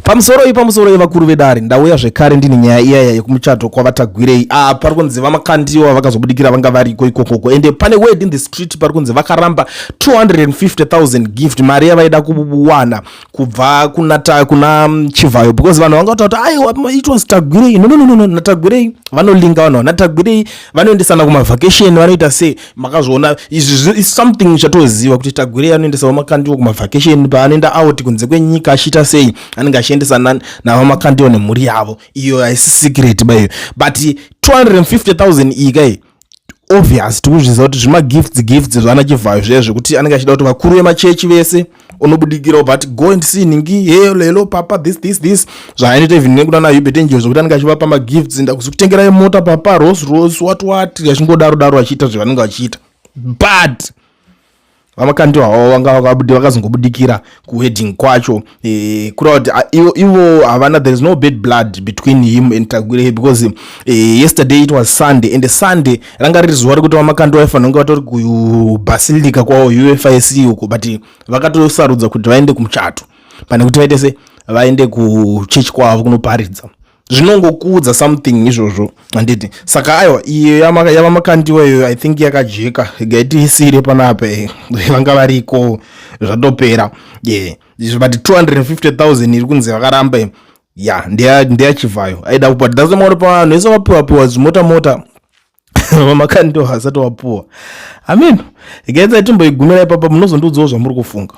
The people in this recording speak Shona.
Pamusoroi, pamusoroi vakuru vedare. Ndauya zvekare ndine nyaya iyaya yekumuchato kwaVaTagwirei. Ah, pari kunzi VaMakandiwa vakazobudikira, vanga variko ikokoko, ende pane word in the street, pari kunzi vakaramba 250,000 gift, mari yavaida kuwana kubva kuna Chivhayo, because vanhu vanga vataura kuti aiwa, it was Tagwirei. No, no, no, no, naTagwirei vanolinga vanhu, naTagwirei vanoendesana kumavhakesheni, vanoita sei. Makazviona izvi is something chatoziva kuti Tagwirei anoendesa VaMakandiwa kumavhakesheni. Paanoenda out kunze kwenyika achiita sei, anenge achiendesa naVaMakandiwa nemhuri yavo. Iyo haisi secret baiyo, but 250,000 iyi kai, obvious tikuzviziva kuti zvimagifts gifts zvana Chivhayo zviya, zvekuti anenge achida kuti vakuru vemachechi vese unobudikira, but go and see ningi, he lelo papa, this, this, this, zvaanoita even nekuna naHubert Angel, zvokuti anenge achivapa magifts, ndakuzokutengerai mota papa, Rolls Royce, what what, achingodaro daro achiita zvavanenge vachiita. But VaMakandiwa havo vanga vakazongobudikira kuwedding kwacho, kureva kuti ivo havana, there is no bad blood between him and Tagwirei, because yesterday it was Sunday, and Sunday ranga riri zuva rekuti VaMakandiwa vaifanira kunge vatori kubasilica kwavo UFIC uko, but vakatosarudza kuti vaende kumuchato pane kuti vaite se vaende kuchechi kwavo kunoparidza. Zvinongokuudza something izvozvo, handiti? Saka aiwa, iyo yavaMakandiwa iyo I think yakajeka. Gaitiisire panapa, vanga variko, zvatopera, yeah. But 250,000 iri kunzi vakaramba, ya ndeyaChivhayo aida kupa. That's why pavanhu vese vapiwa piwa zvimota mota, VaMakandiwa vasati vapuwa. Amen. Gaitsai timboigumira ipapa, munozondiudzawo zvamuri kufunga.